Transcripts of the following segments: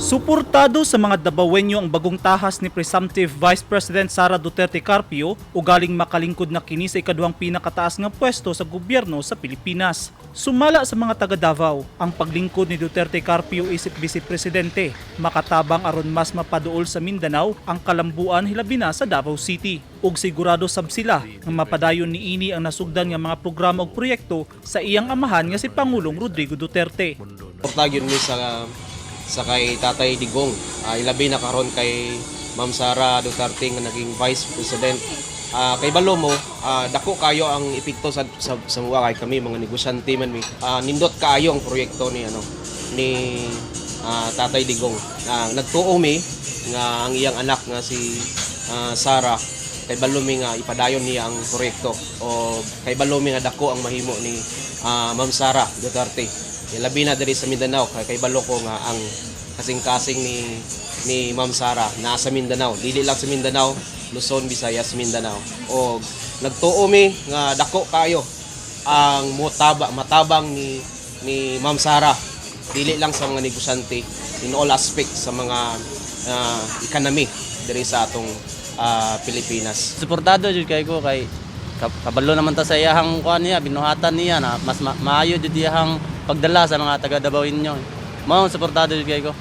Suportado sa mga Dabawenyo ang bagong tahas ni presumptive Vice President Sara Duterte Carpio, ugaling makalingkod na kini sa ikaduhang pinakataas nga pwesto sa gobyerno sa Pilipinas. Sumala sa mga taga Davao, ang paglingkod ni Duterte Carpio isip Vice Presidente makatabang aron mas mapaduol sa Mindanao ang kalambuan, hilabi na sa Davao City. Ug sigurado sab sila nga mapadayon niini ang nasugdan nga mga programa ug proyekto sa iyang amahan nga si Pangulong Rodrigo Duterte. Suporta gyud mi sa kay Tatay Digong. Ilabi na karon kay Ma'am Sara Duterte nga naging Vice President. Kay balo mo, dako kayo ang epekto sa mga kay kami mga negosyante man mi. Nindot kaayo ang proyekto ni ano ni Tatay Digong. Nagtuo mi nga ang iyang anak nga si Sara, kay balo mi nga ipadayon niya ang proyekto o kay balo mi nga dako ang mahimo ni Ma'am Sara Duterte. Labi na diri sa Mindanao kay balo ko nga ang kasing-kasing ni Ma'am Sara naa sa Mindanao, dili lang sa Mindanao, Luzon, Visayas, Mindanao. O nagtuo mi nga dako kayo ang matabang ni Ma'am Sara, dili lang sa mga negosyante, in all aspects sa mga economy diri sa atong Pilipinas. Suportado jud kay ko kay kabalo naman ta sa iyahang kuan niya, binuhatan niya na mas maayo jud iyahang pagdala sa mga taga Davaoenyo. Mao, suportado jud kay ko.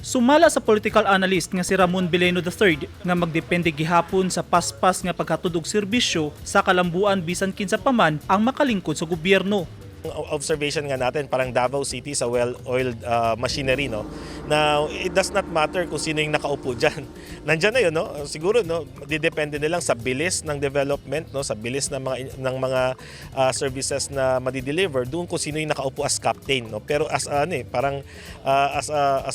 Sumala sa political analyst nga si Ramon Beleno III nga magdepende gihapon sa paspas nga paghatod og serbisyo sa kalambuan bisan kinsa pa man ang makalingkod sa gobyerno. Observation nga natin, parang Davao City sa well-oiled machinery, no? Now, it does not matter kung sino yung nakaupo diyan. Nandiyan na yun, no? Siguro, no, didepende na lang sa bilis ng development, no, sa bilis ng mga services na madi-deliver doon kung sino yung nakaupo as captain, no? Pero as ano eh, parang as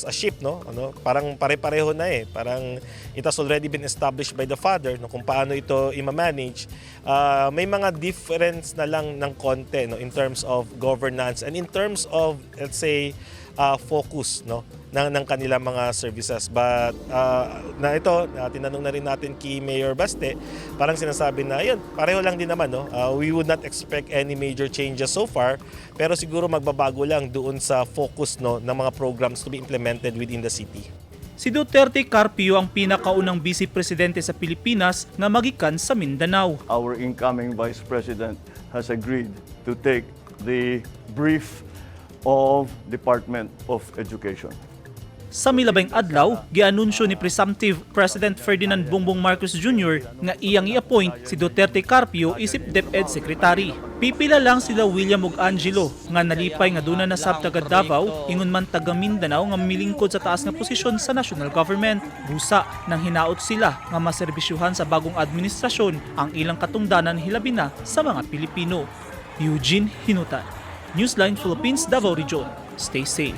a ship, no? Ano, parang pare-pareho na eh. Parang it has already been established by the father, no, kung paano ito i-manage. May mga difference na lang ng konti, no, in terms of governance and in terms of, let's say, focus, no, ng kanilang mga services. But na ito, tinanong na rin natin kay Mayor Baste, parang sinasabi na yun, pareho lang din naman, no? We would not expect any major changes so far, pero siguro magbabago lang doon sa focus, no, ng mga programs to be implemented within the city. Si Duterte Carpio ang pinakaunang vice presidente sa Pilipinas nga magikan sa Mindanao. Our incoming Vice President has agreed to take the brief of Department of Education. Sa milabayng adlaw, gianunsyo ni presumptive President Ferdinand Bongbong Marcos Jr. nga iyang i-appoint si Duterte Carpio isip DepEd Secretary. Pipila lang sila William ug Angelo nga nalipay nga duna na sab taga Davao, ingon man taga Mindanao, nga milingkod sa taas nga posisyon sa national government. Busa nang hinaot sila nga maserbisyuhan sa bagong administrasyon ang ilang katungdanan, hilabi na sa mga Pilipino. Eugene Hinutan, Newsline Philippines, Davao Region. Stay safe.